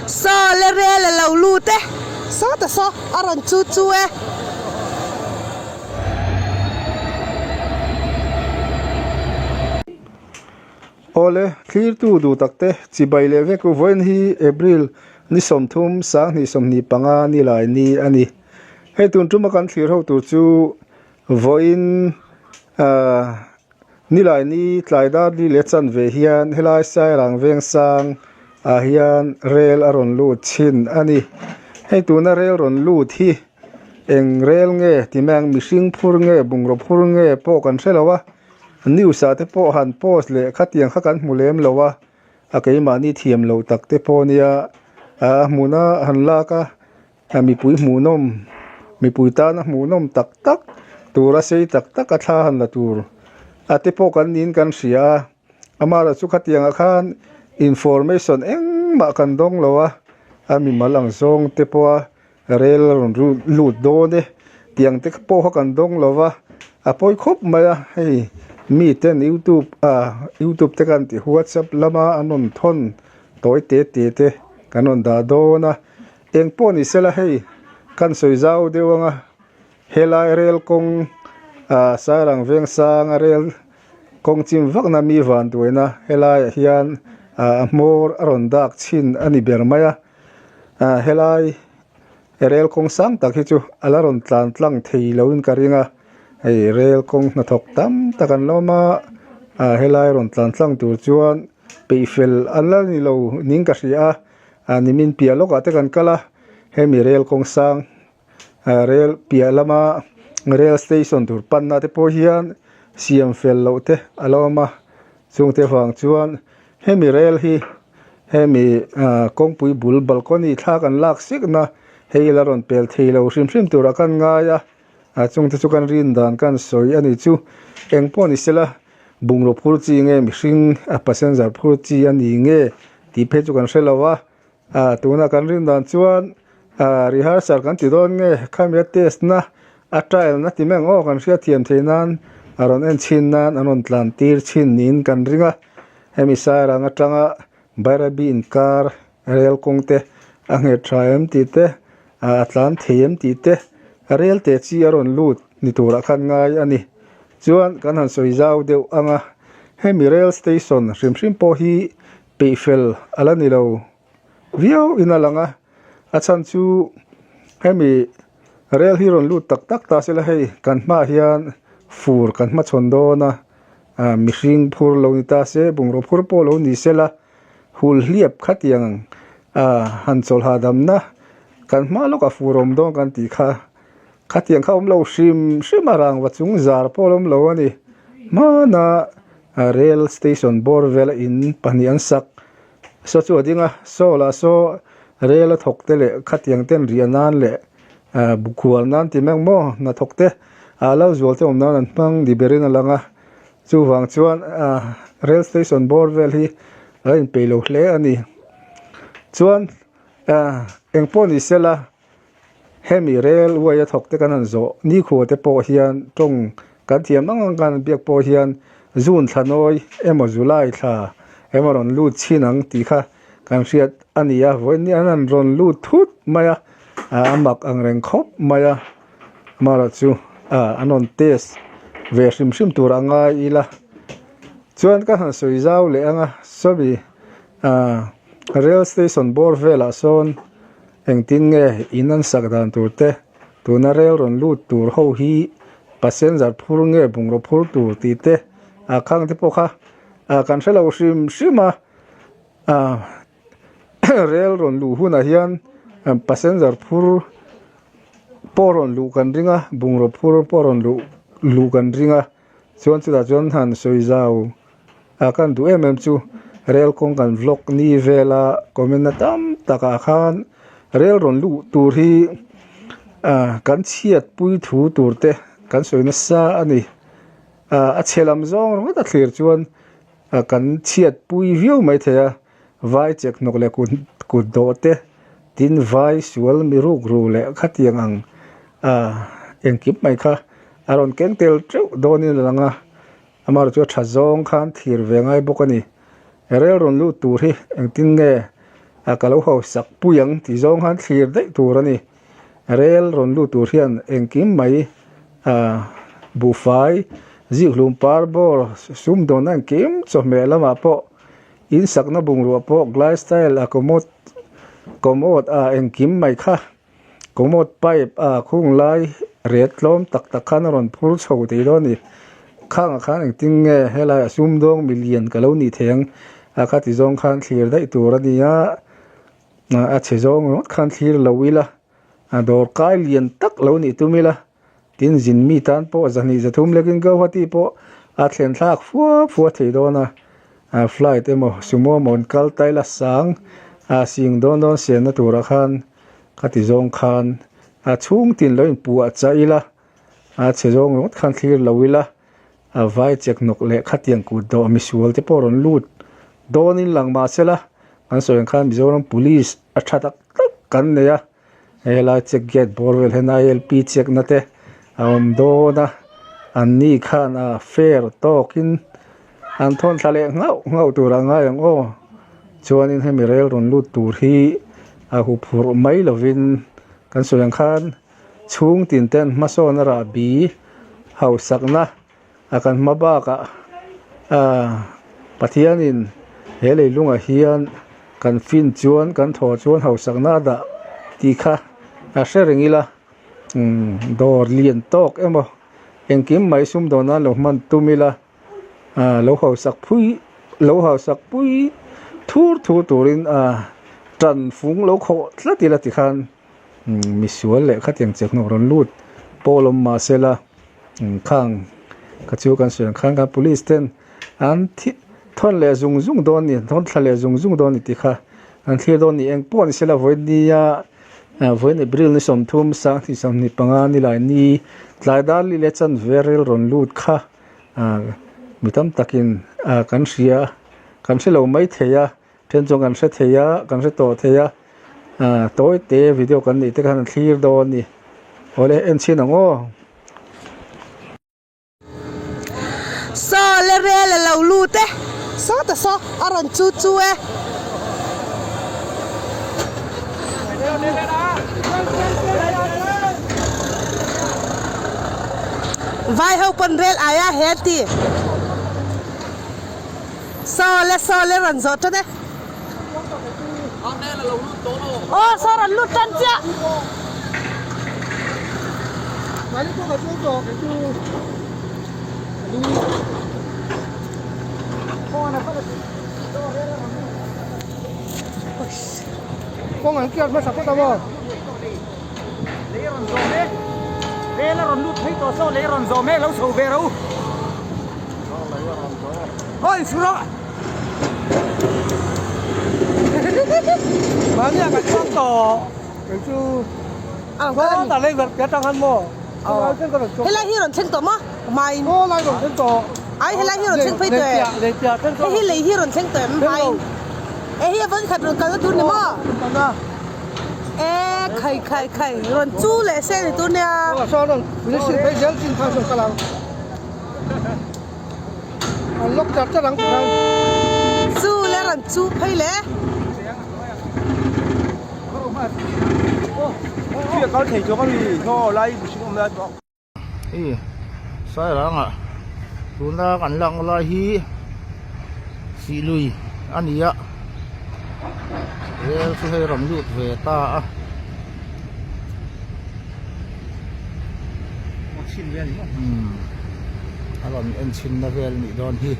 Saw le rel a lo lut e, sawta saw a rawn chu chu e. Awle, thlirtu duh takte chibai leh vek u vawiin hi April ni 30 2025 ni lai ni a ni. Hei tun tuma kan thlir ho tur chu vawiin ahh Nilai ni tlai dar li leh chanve hian helai Sairang Vengsang ah hian rel a rawn lut thin a ni. Hei tuna rel rawn lut hi eng rel nge ti mai ang mihring phur nge bungraw phur nge pawh kan hre lo a, news ah te pawh han post leh khatiang kha kan hmu lem lo a, a keimahni thiam loh tak te pawh nia a hmuna han lak a. A mipui hmuhnawm, mipui tana hmuhnawm tak tak tura sei tak tak a thla han la tur a te pawh kan niin kan hria a, amaherawh chu khatiangah khan information engmah kan dawng lo a, a mimal ang zawng te pawha rel a rawn lut dawn e tiang te pawh kha kan dawng lo va, a pawi khawp mai a, hei miten youtube ah youtube te kan tih whatsapp lama an rawn thawn tawi te te te kan rawn dah dawn a. Eng pawh ni sela hei kan sawi zau deuh anga helai rel kawng ah Sairang Vengsang a rel kawng chim vakna mi van duaina helaiah hian ah a hmawr a rawn dak chhin a ni ber mai a ah helai rel kawng sang tak hi chu a la rawn tlan tlang thei loin ka ring a hei rel kawng hnathawk tam tak an la awm a ah helai rawn tlan tlang tur chuan peih fel an la ni lo niin ka hria a. Ah nimin piah lawkah te kan kal a, hemi rel kawng sang ah rel piah lama rel station tur panna te pawh hian siam fel loh te a lo awm a, chungte vang chuan hemi rel hi hemi ah kawngpui bul balcony thla kan lak sikna hei la rawn pel thei lo hrim hrim turah kan ngai a, ah chungte chu kan rin dan kan sawi a ni chu engpawh ni sela bungraw phur chi nge mihring a passenger phur chi a ni nge tih phei chu kan hre lo a ah tuna kan rin dan chuan ah rehearsal kan ti dawn nge khami a test na a trial na ti mai ang aw kan hriat thiam theih nan a rawn en chhin nan an rawn tlan tir chhin niin kan ring a hemi sairang atanga Bairabi inkar rel kawng te a nghet tha em tih te ah a tlan thei em tih te rel te chi a rawn lut ni turah khan ngai a ni chuan kan han sawi zau deuh ang a hemi rail station hrim hrim pawh hi peih fel a la ni lo viau in a lang a a chhan chu hemi rel hi rawn lut tak tak ta se la hei kan hmaah hian fur kan hmachhawn dawn a ah mihring phur lo ni ta se bungraw phur pawh lo ni se la hul hliap khatiang ah han chawlh hahdamna kan hma lawkah fur awm dawn kan tih kha. Khatiang kha awm lo hrim hrim a rangva chung zar pawh a awm lo a ni. Hmana rail station bawr vela in pahnih an sak saw chu a ding a, saw lah saw rail a thawk te leh khatiang ten riah nan leh bukhual nan ti mek maw hnathawk te ah lo zual te awm nan an hmang ni berin a lang a. Chuvang chuan rail station bawr vel hi a inpeih lo hle a ni. Chuan engpawh ni sela. Hemi rel uai a thawk te kan han zawh nikhua te pawh hian tawng kan thiam ang ang kan han biak pawh hian June thla nawi emaw July thla emaw rawn lut chhin ang tih kha kan hriat a ni a, vawiin an han rawn lut thut mai a, a mak ang reng khawp mai a, amaherawh chu an rawn test ve hrim hrim tur a ngai ila chuan ka han sawi zau leh ang a, sawmi rail station bawr velah sawn. Engtin nge in an sak dan tur te, tuna rel rawn lut tur ho hi passenger phur nge bungraw phur tur tih te ah khang te pawh kha ah kan hre lo hrim hrim a, ah rel rawn luh hunah hian passenger phur pawh rawn luh kan ring a, bungraw phur pawh rawn luh luh kan ring a. Chuan chutah chuan han sawi zau a kan duh em em chu rel kawng kan vlog ni vela comment na tam takah khan rel rawn luh tur hi ah kan chhiat pui thu tur te kan sawi nasa a ni ah a chhe lam zawng ringawt a thlir chuan ah kan chhiat pui viau mai thei a. Vai chek hnawk leh kut kut dawh te, tin vai sual mi ruk ru leh khatiang ang ah engkim mai kha a rawn keng tel teuh dawnin a lang a, amaherawh chu a tha zawng khan thlir ve ngai bawk a ni. Rel rawn lut tur hi engtin nge a ka lo hausak pui ang tih zawng khan thlir daih tur a ni. Rel rawn lut tur hian engkim mai ah buhfai zikhlum par bawr sumdawnna engkim chawhmeh lamah pawh in sakna bungrua pawh glass tile a commode commode ah engkim mai kha commode pipe ah khung lai ret tlawm tak tak khan a rawn phur chho thei dawn a ni. Khangah khan engtin nge helaiah sumdawng milian ka lo nih thei ang a kha ti zawng khan thlir daih tur a ni a. A chhe zawng ringawt khan thlir lo ila, a dawr kai lian tak lo nih tum ila, tin zin mi tan pawh zahnih zathum lekin Guwahati pawh a thlen thlak fua fua thei dawn a, a flight emaw sumo emaw an kal ta ila sang a sing dawn dawn siamna turah khan khati zawng khan a chhung tin lo inpuah chah ila, a chhe zawng ringawt khan thlir lo ila. A vai chek nawk leh khatiang kut dawh misual te pawh rawn lut dawnin lang mah se la, kan sawi ang khan Mizoram Police a tha tak tak kan nei a, hei helai check gate bawr vel hian ILP check na te a awm dawn a, an ni khan a fair tawkin an thawn thla leh nghauh nghauh tur a ngai ang aw. Chuanin hemi rel rawn lut tur hi a huphurh mai lovin kan sawi ang khan Chhung tin ten hmasawn a rah bi hausakna a kan hma bakah aah Pathianin he leilungah hian kan fin chuan kan thaw chuan hausakna a dah tih kha a hre reng ila umm dawr lian tawk emaw engkim mai sumdawn nan lo hman tum ila aah lo hausak phui lo hausak pui thur thur turin aah tan fung lo khawh tlat ila tikhan. Misual leh khatiang che hnawh rawn lut pawl awm mah se la khang kha chu kan sawi ang khan khan police ten an thi thawn leh zung zung dawn a ni thawn thla leh zung zung dawn a ni tih kha an thlir dawn a ni eng pawh ni se la vawinia vawiin April ni 30 2025 nilai ni tlai dar li leh chanve rel rawn lut kha mi tam takin kan hria kan hre lo mai thei a. Then chuan kan hre thei a, kan hre tawh thei a, ah tawi te video kan neih te khan an thlir dawn a ni. Awle en chhin ang aw. Saw le rel a lo lut e, saw ta saw a rawn chu chu e. Vai ho pawn rel aia he ti. Saw le saw le rawn zawh tan e. Aw saw rawn lut tan chiah. Helai hi rawn thleng tawh maw? Hmain. Ai helai hi rawn thleng phei tawh em? Hei hi lei hi rawn thleng tawh em hmain? E hi a vawn khat rawn kalna tur ni maw? E khai khai khai rawn chu leh se ni tur nia. Chu le rawn chu phei le. Hei sairangah tuna kan lak lai hi sihlui a ni a rel chu hei rawn lut ve ta a. A rawn en chhinna vel nih dawn hi.